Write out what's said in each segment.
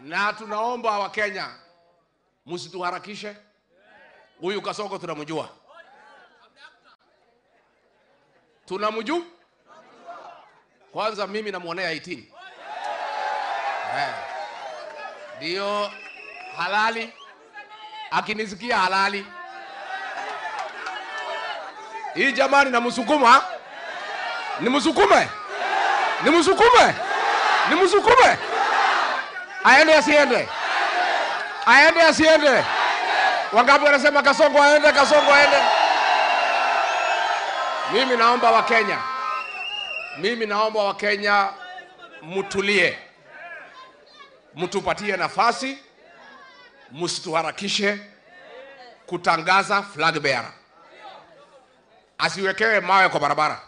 Na tunaomba Wakenya msituharakishe. Huyu Kasongo tunamjua. Tunamjua? Kwanza mimi namuonea 18. Ndio halali. Akinisikia halali. Hii jamani namsukuma. Nimsukume? Nimsukume? Nimsukume? Aende asiende? Aende asiende? Wangapi wanasema Kasongo aende, Kasongo aende? Mimi naomba Wakenya. Mimi naomba Wakenya mtulie. Mtupatie nafasi, msituharakishe kutangaza flag bearer. Asiwekewe mawe kwa barabara.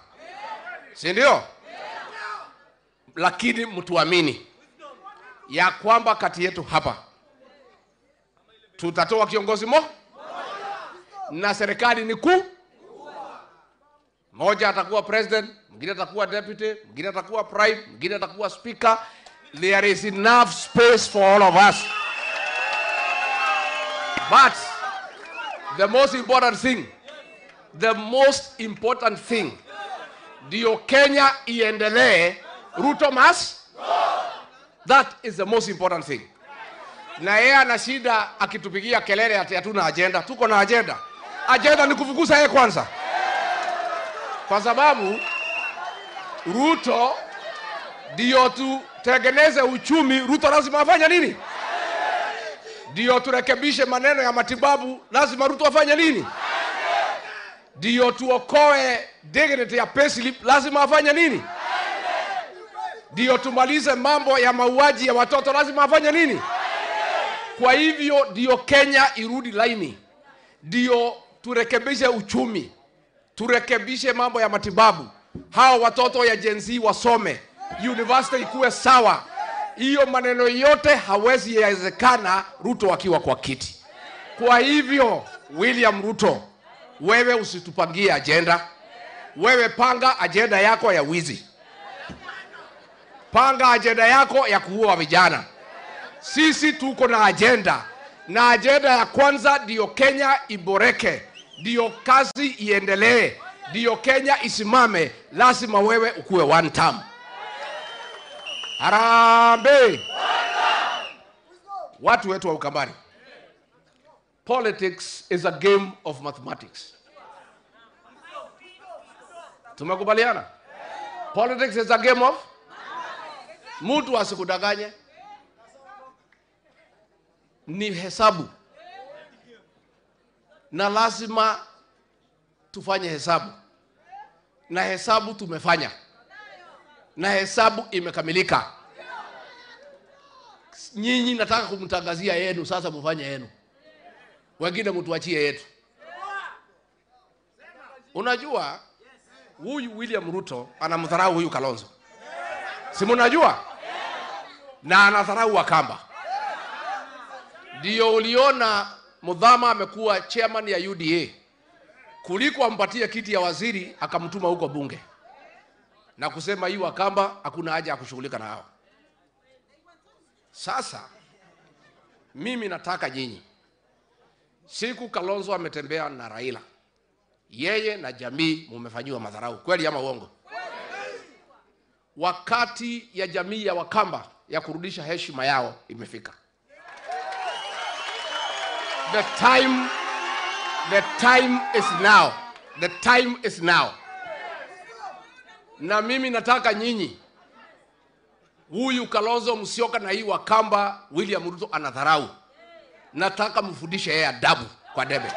Si ndio? Lakini mtuamini ya kwamba kati yetu hapa tutatoa kiongozi mmoja na serikali ni kuu. Mmoja atakuwa president, mwingine atakuwa deputy, mwingine atakuwa prime, mwingine atakuwa speaker. There is enough space for all of us. But the most important thing, the most important thing, ndio Kenya iendelee, Ruto must go. That is the most important thing. Na yeye ana shida akitupigia kelele ati hatuna agenda. Tuko na agenda. Agenda ni kufukuza yeye kwanza. Kwa sababu Ruto ndio tutengeneze uchumi, Ruto lazima afanye nini? Ndio turekebishe maneno ya matibabu, lazima Ruto afanye nini? Ndio tuokoe dignity ya payslip, lazima afanye nini? Ndio tumalize mambo ya mauaji ya watoto, lazima afanye nini? Kwa hivyo ndio Kenya irudi laini, ndio turekebishe uchumi, turekebishe mambo ya matibabu, hao watoto ya Gen Z wasome, university ikuwe sawa. Hiyo maneno yote hawezi yawezekana Ruto akiwa kwa kiti. Kwa hivyo William Ruto, wewe usitupangie agenda. Wewe panga agenda yako ya wizi. Panga agenda yako ya kuua vijana. Sisi tuko na agenda. Na agenda ya kwanza ndio Kenya iboreke, ndio kazi iendelee, ndio Kenya isimame. Lazima wewe ukuwe one term. Harambee! Watu wetu wa Ukambani, politics is a game of mathematics. Tumekubaliana? Politics is a game of? Mtu asikudanganye. Ni hesabu. Na lazima tufanye hesabu. Na hesabu tumefanya. Na hesabu imekamilika. Nyinyi nataka kumtangazia yenu, sasa mfanye yenu. Wengine mtuachie yetu. Unajua huyu William Ruto anamdharau huyu Kalonzo. Si mnajua? Na anadharau Wakamba. Ndio uliona Muthama amekuwa chairman ya UDA. Kuliko ampatie kiti ya waziri akamtuma huko bunge. Na kusema hii Wakamba hakuna haja ya kushughulika na hao. Sasa mimi nataka nyinyi, siku Kalonzo ametembea na Raila, yeye na jamii mumefanyiwa madharau, kweli ama uongo? Wakati ya jamii ya Wakamba ya kurudisha heshima yao imefika. The time is now. The time is now. Na mimi nataka nyinyi, huyu Kalonzo Musyoka na hii Wakamba William Ruto anadharau, nataka mfundishe yeye adabu kwa debe.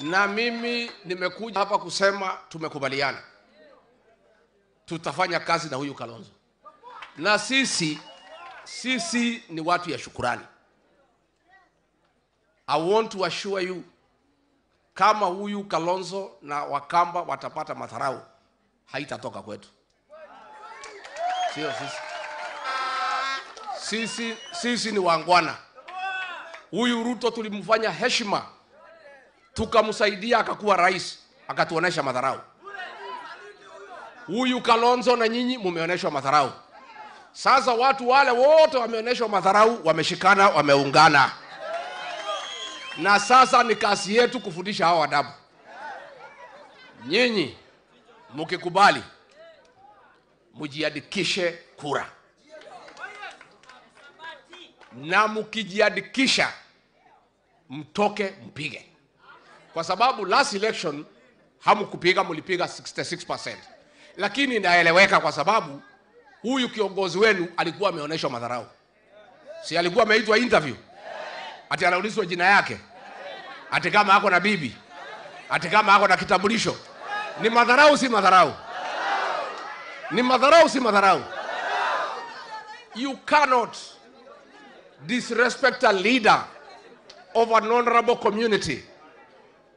Na mimi nimekuja hapa kusema tumekubaliana, tutafanya kazi na huyu Kalonzo. Na sisi ni watu ya shukurani. I want to assure you, kama huyu Kalonzo na Wakamba watapata madharau, haitatoka kwetu. Sio sisi. Sisi ni wangwana. Huyu Ruto tulimfanya heshima, tukamsaidia akakuwa rais, akatuonesha madharau. Huyu Kalonzo na nyinyi mumeoneshwa madharau. Sasa watu wale wote wameonyeshwa madharau, wameshikana, wameungana. Na sasa ni kazi yetu kufundisha hao adabu. Nyinyi mkikubali mjiandikishe kura. Na mkijiandikisha mtoke mpige. Kwa sababu last election hamkupiga, mlipiga 66%. Lakini inaeleweka kwa sababu huyu kiongozi wenu alikuwa ameonyeshwa madharau. Si alikuwa ameitwa interview? Ati anaulizwa jina yake. Ati kama ako na bibi. Ati kama ako na kitambulisho. Ni madharau si madharau? Ni madharau si madharau? You cannot disrespect a leader of an honorable community.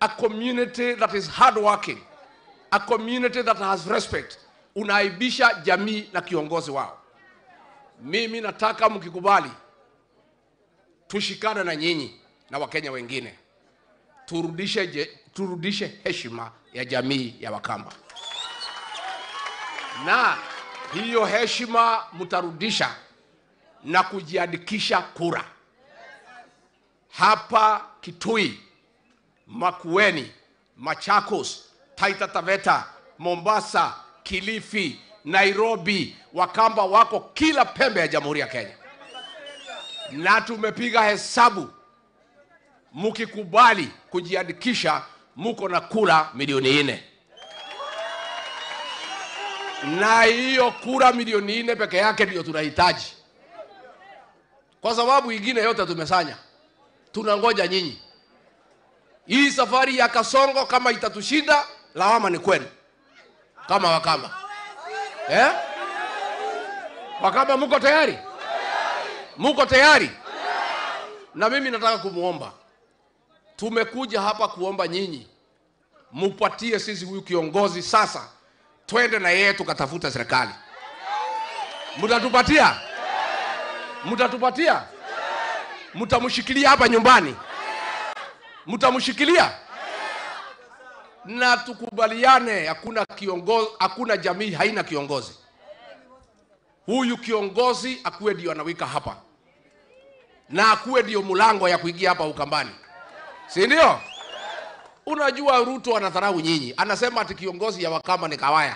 A community that is hardworking. A community that has respect. Unaibisha jamii na kiongozi wao. Mimi nataka mkikubali tushikane na nyinyi na Wakenya wengine. Turudishe heshima ya jamii ya Wakamba. Na hiyo heshima mtarudisha na kujiandikisha kura. Hapa Kitui, Makueni, Machakos, Taita Taveta, Mombasa, Kilifi, Nairobi, Wakamba wako kila pembe ya Jamhuri ya Kenya. Na tumepiga hesabu, mkikubali kujiandikisha muko na kura milioni 4. Na hiyo kura milioni 4 peke yake ndio tunahitaji. Kwa sababu ingine yote tumesanya. Tunangoja nyinyi. Hii safari ya Kasongo kama itatushinda, lawama ni kwenu. Kama Wakamba. Eh? Wakamba muko tayari? Muko tayari? Na mimi nataka kumuomba. Tumekuja hapa kuomba nyinyi mupatie sisi huyu kiongozi sasa. Twende na yeye tukatafuta serikali. Mtatupatia? Mtatupatia? Mtamshikilia hapa nyumbani? Mtamshikilia? Na tukubaliane, hakuna kiongozi, hakuna jamii haina kiongozi. Huyu kiongozi akuwe ndio anawika hapa. Na akuwe ndio mlango ya kuingia hapa Ukambani. Si ndio? Unajua Ruto anadharau nyinyi. Anasema ati kiongozi ya Wakamba ni Kawaya.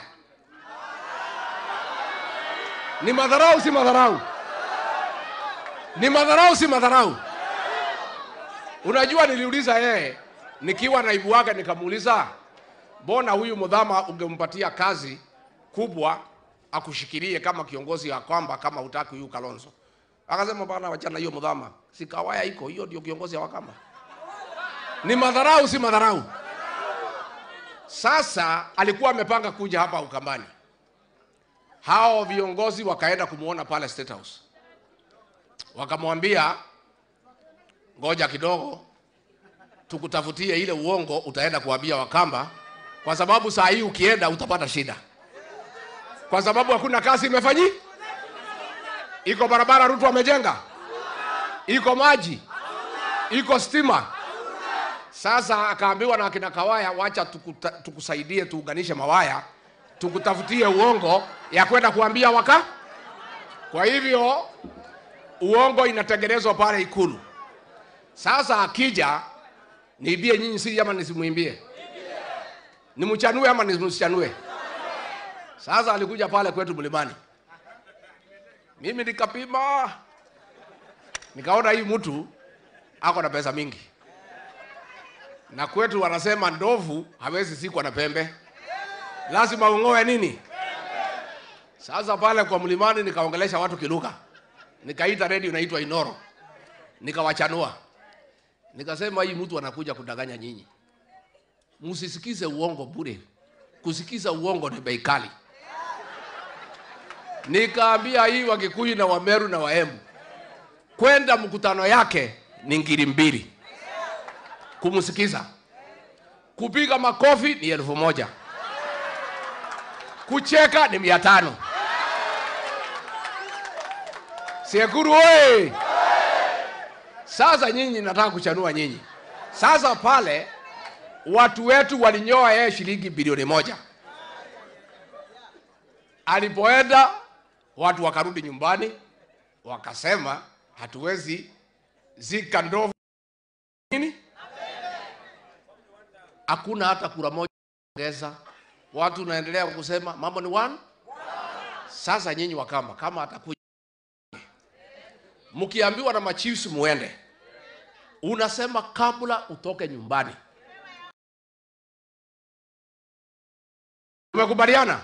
Ni madharau si madharau? Ni madharau si madharau? Unajua niliuliza yeye nikiwa naibu wake, nikamuuliza, mbona huyu Muthama ungempatia kazi kubwa akushikilie kama kiongozi wa Wakamba kama hutaki huyu Kalonzo? Akasema bana, wachana hiyo Muthama, si Kawaya iko hiyo ndio kiongozi wa Wakamba. Ni madharau si madharau? Sasa alikuwa amepanga kuja hapa Ukambani. Hao viongozi wakaenda kumuona pale State House. Wakamwambia ngoja kidogo tukutafutie ile uongo utaenda kuambia Wakamba, kwa sababu saa hii ukienda utapata shida. Kwa sababu hakuna kazi imefanyi? Iko barabara Ruto amejenga? Iko maji? Iko stima? Sasa akaambiwa na akina Kawaya, wacha tukusaidie tuunganishe mawaya, tukutafutie uongo ya kwenda kuambia Waka. Kwa hivyo uongo inatengenezwa pale Ikulu. Sasa akija, niibie nyinyi si ama nisimuimbie? Nimchanue ama nisimchanue? Sasa alikuja pale kwetu Mlimani. Mimi nikapima, nikaona hii mtu ako na pesa mingi. Na kwetu wanasema ndovu hawezi sikwa na pembe. Lazima ungoe nini? Sasa pale kwa Mlimani nikaongelesha watu kiluka. Nikaita radio inaitwa Inoro. Nikawachanua. Nikasema hii mtu anakuja kudanganya nyinyi. Msisikize uongo bure. Kusikiza uongo ni bei kali. Nikaambia hii Wakikuyu na Wameru na Waembu, kwenda mkutano yake ni ngiri 2. Kumsikiza. Kupiga makofi ni 1000. Kucheka ni 500. Sekuru oye! Sasa nyinyi nataka kuchanua nyinyi. Sasa pale watu wetu walinyoa yeye shilingi bilioni 1. Alipoenda Watu wakarudi nyumbani wakasema hatuwezi zika ndovu nini? Hakuna hata kura moja ongeza. Watu naendelea kusema mambo ni one. Sasa nyinyi Wakamba, kama atakuja mkiambiwa na machiefs muende, unasema kabla utoke nyumbani. Tumekubaliana?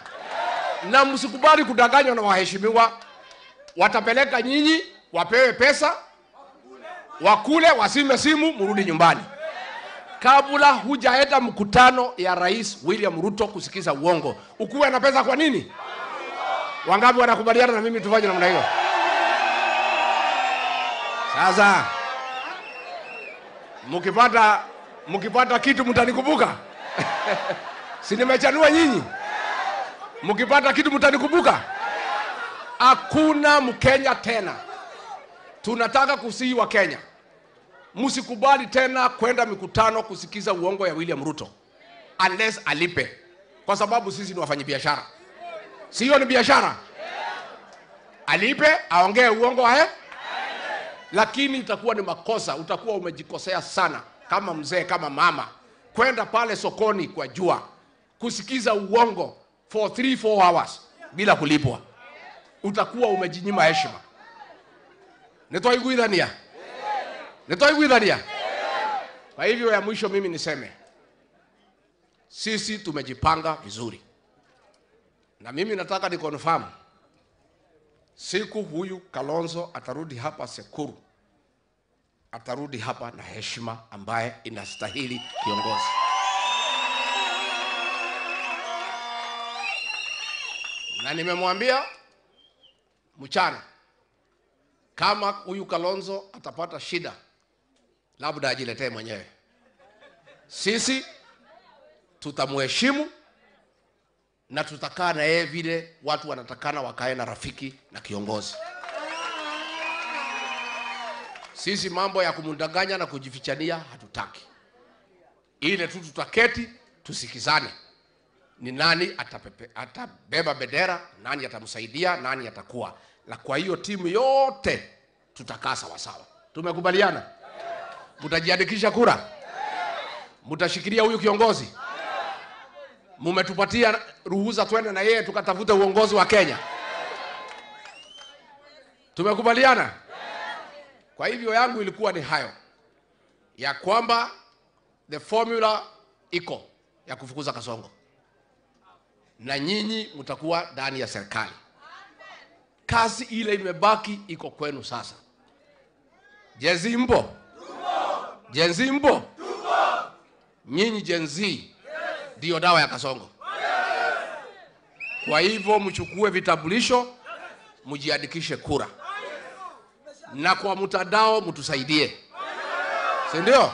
Na msikubali kudanganywa na waheshimiwa. Watapeleka nyinyi, wapewe pesa, wakule, wasime simu, murudi nyumbani. Kabla hujaenda mkutano ya Rais William Ruto kusikiza uongo, ukuwe na pesa kwa nini? Wangapi wanakubaliana na mimi tufanye namna hiyo? Sasa mkipata kitu mtanikumbuka. Si nimechanua nyinyi? Mkipata kitu mtanikumbuka. Hakuna Mkenya tena. Tunataka kusihi wa Kenya, msikubali tena kwenda mikutano kusikiza uongo ya William Ruto unless alipe, kwa sababu sisi ni wafanyabiashara. Sio ni biashara? Alipe, aongee uongo ae? Lakini itakuwa ni makosa, utakuwa umejikosea sana kama mzee, kama mama, kwenda pale sokoni kwa jua kusikiza uongo for 3-4 hours bila kulipwa. Utakuwa umejinyima heshima. Nitoiguidhania? Nitoiguidhania? Kwa hivyo ya mwisho mimi niseme, sisi tumejipanga vizuri. Na mimi nataka ni confirm, siku huyu Kalonzo atarudi hapa Sekuru, atarudi hapa na heshima ambaye inastahili kiongozi. Na nimemwambia mchana, kama huyu Kalonzo atapata shida, labda ajiletee mwenyewe. Sisi tutamheshimu na tutakaa na yeye vile watu wanatakana wakae na rafiki na kiongozi. Sisi mambo ya kumdanganya na kujifichania hatutaki. Ile tu tutaketi tusikizane. Ni nani atabeba bendera, nani atamsaidia, nani atakuwa. Na kwa hiyo timu yote tutakaa sawa sawa. Tumekubaliana? Mtajiandikisha kura? Mtashikilia huyu kiongozi? Mumetupatia ruhusa twende na yeye tukatafute uongozi wa Kenya. Tumekubaliana? Kwa hivyo yangu ilikuwa ni hayo, ya kwamba the formula iko ya kufukuza Kasongo, na nyinyi mtakuwa ndani ya serikali. Kazi ile imebaki iko kwenu sasa. Gen Z mpo? Gen Z mpo? Nyinyi Gen Z ndio dawa ya Kasongo. Kwa hivyo mchukue vitambulisho, mjiandikishe kura. Na kwa mtandao mtusaidie. Si ndio?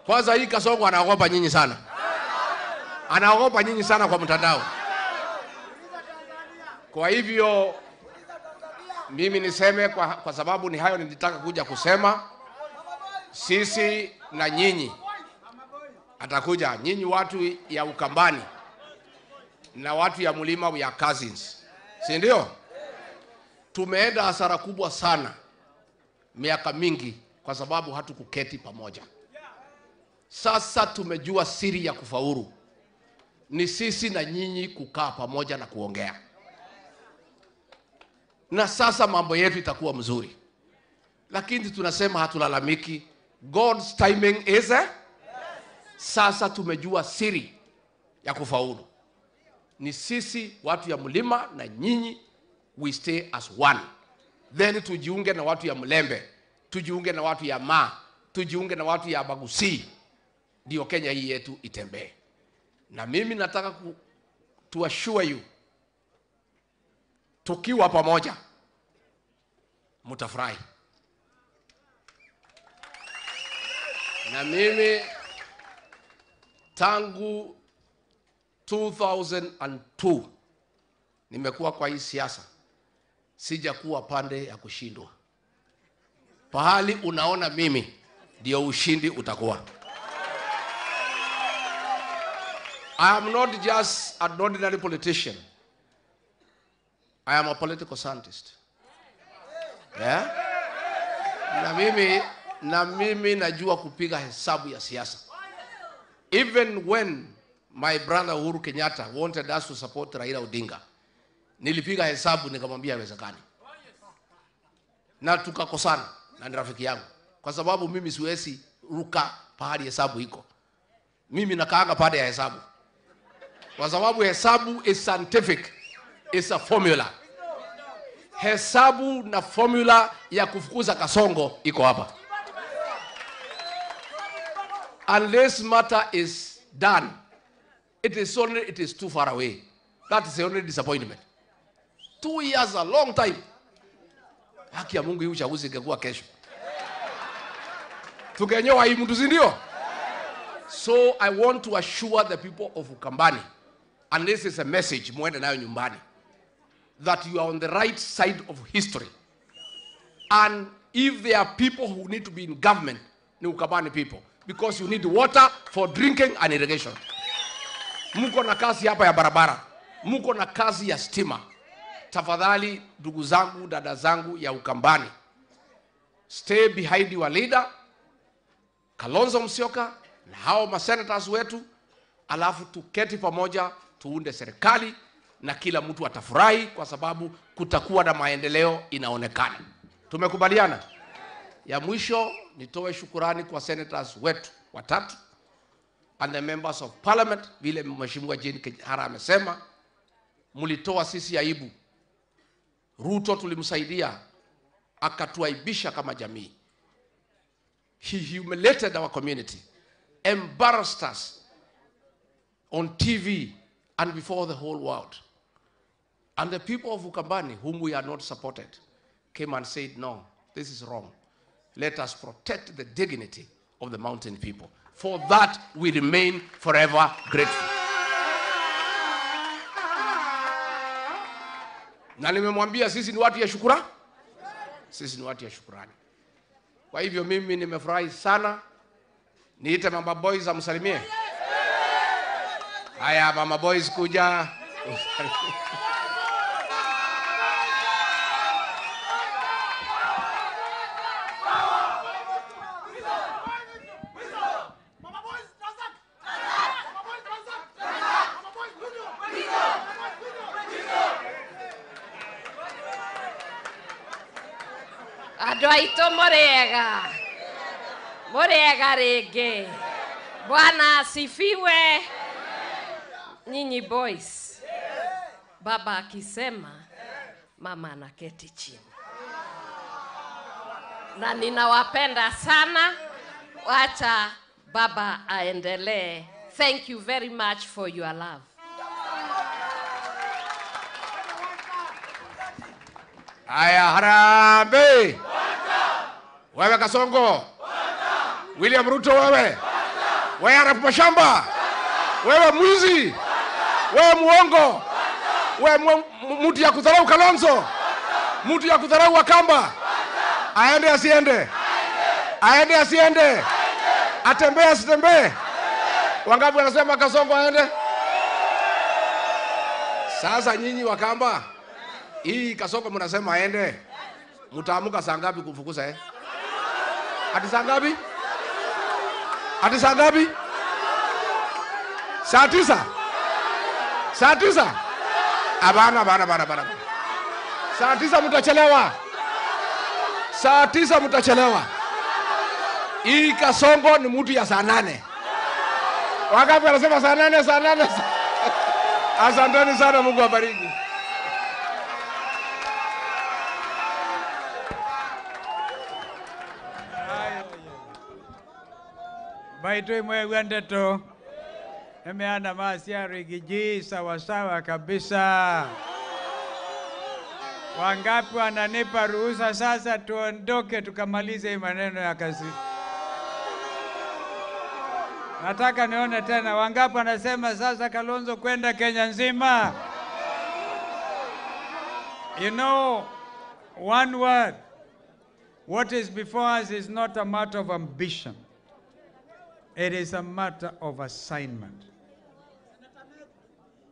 Kwanza hii Kasongo anaogopa nyinyi sana. Anaogopa nyinyi sana kwa mtandao. Kwa hivyo mimi niseme kwa sababu ni hayo nilitaka kuja kusema, sisi na nyinyi atakuja, nyinyi watu ya Ukambani na watu ya mlima, we are cousins. Si ndio? Tumeenda hasara kubwa sana miaka mingi kwa sababu hatukuketi pamoja. Sasa tumejua siri ya kufaulu ni sisi na nyinyi kukaa pamoja na kuongea. Na sasa mambo yetu itakuwa mzuri. Lakini tunasema hatulalamiki. God's timing is a? Sasa tumejua siri ya kufaulu ni sisi watu ya mlima na nyinyi, we stay as one. Then tujiunge na watu ya Mlembe, tujiunge na watu ya Ma, tujiunge na watu ya Bagusi, ndio Kenya hii yetu itembee. Na mimi nataka to assure you, tukiwa pamoja mtafurahi. Na mimi tangu 2002 nimekuwa kwa hii siasa, sijakuwa pande ya kushindwa. Pahali unaona mimi ndio ushindi utakuwa. I am not just an ordinary politician. I am a political scientist. Yeah? Na mimi najua kupiga hesabu ya siasa. Even when my brother Uhuru Kenyatta wanted us to support Raila Odinga, nilipiga hesabu nikamwambia haiwezekani. Na tukakosana na ni rafiki yangu, kwa sababu mimi siwezi ruka pahali hesabu iko. Mimi nakaanga pale ya hesabu, kwa sababu hesabu is scientific, it's a formula. Hesabu na formula ya kufukuza Kasongo iko hapa. Unless matter is done, it is too far away. That is the only disappointment. 2 years, a long time. Haki ya Mungu, hii uchaguzi ingekuwa kesho, tungenyoa hii mtu, si ndio? So I want to assure the people of Ukambani, and this is a message muende nayo nyumbani, that you are on the right side of history. And if there are people who need to be in government, ni Ukambani people, because you need water for drinking and irrigation. Mko na kazi hapa ya barabara, mko na kazi ya stima. Tafadhali ndugu zangu, dada zangu ya Ukambani, stay behind your leader Kalonzo Musyoka na hao masenators wetu, alafu tuketi pamoja tuunde serikali na kila mtu atafurahi kwa sababu kutakuwa na maendeleo inaonekana. Tumekubaliana? Ya mwisho, nitoe shukurani kwa senators wetu watatu and the members of parliament. Vile Mheshimiwa Jane Kihara amesema, mlitoa sisi aibu. Ruto tulimsaidia, akatuaibisha kama jamii. He humiliated our community, embarrassed us on TV and before the whole world. And the people of Ukambani, whom we are not supported, came and said, no, this is wrong. Let us protect the dignity of the mountain people. For that, we remain forever grateful. Na nimemwambia sisi ni watu ya shukurani. Sisi ni watu ya shukurani. Kwa hivyo mimi nimefurahi sana. Niite Mama Boys amsalimie. Haya, Mama Boys kuja. Andũ aitũ mũrĩega, mũrĩega rĩngĩ. Bwana asifiwe. Nyinyi boys, baba akisema mama anaketi chini. Na ninawapenda sana. Wacha baba aendelee. Thank you very much for your love. Haya, harambee. Wewe Kasongo, William Ruto wewe, wewe Arap Mashamba, wewe mwizi, wewe muongo, wewe mtu ya kudharau Kalonzo, mtu ya kudharau Wakamba. Aende asiende? Aende asiende? Atembee asitembee? Wangapi wanasema Kasongo aende? Sasa nyinyi Wakamba, hii Kasongo mnasema aende, mtaamuka saa ngapi kumfukuza eh? Ati saa ngapi? Ati saa ngapi? Saa 9? Saa 9? Abana, abana, abana, abana. Saa 9 mtachelewa. Saa 9 mtachelewa. Hii Kasongo ni mtu ya saa 8. Wangapi wanasema saa 8, saa 8? Asanteni sana, Mungu awabariki. Baitwe mwe ndeto emeana masia rigiji sawasawa kabisa. Wangapi wananipa ruhusa sasa tuondoke tukamalize hii maneno ya kazi? Nataka nione tena wangapi wanasema sasa Kalonzo kwenda Kenya nzima. You know, one word, what is before us is not a matter of ambition. It is a matter of assignment.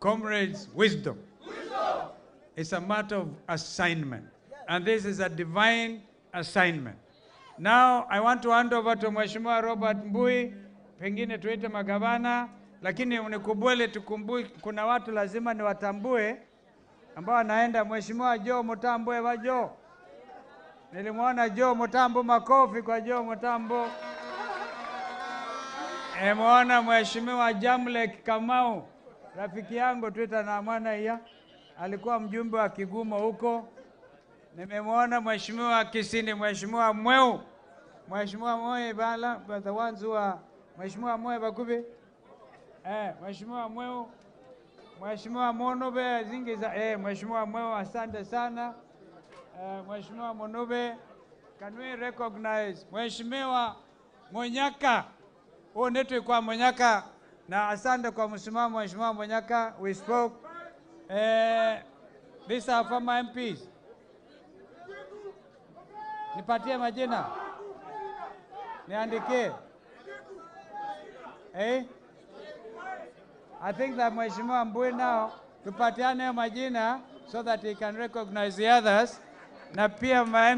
Comrades, wisdom. Wisdom. It's a matter of assignment. And this is a divine assignment. Now, I want to hand over to Mheshimiwa Robert Mbui, pengine tuite magavana, lakini unikubali tukumbuke, kuna watu lazima niwatambue ambao wanaenda. Mheshimiwa Joe Mutambo, wa Joe. Nilimwona Joe Mutambo, makofi kwa Joe Mutambo. Nimeona Mheshimiwa Jamlek Kamau, rafiki yangu Twitter na mwana iya, alikuwa mjumbe wa Kigumo huko. Nimemwona Mheshimiwa Kisini, Mheshimiwa Mweu, Mheshimiwa Moe bala, but the ones who are Mheshimiwa Moe Bakubi, Mheshimiwa Mweu, Mheshimiwa Monube zingiza, Mheshimiwa Mweu, asante sana. Mheshimiwa Monube, can we recognize Mheshimiwa Munyaka? Huo netu kwa Munyaka, na asante kwa msimamo Mheshimiwa Munyaka, we spoke. These are former MPs. Nipatie majina. Niandikie. Eh? I think that Mheshimiwa Mbui now tupatiane majina so that he can recognize the others, na pia ma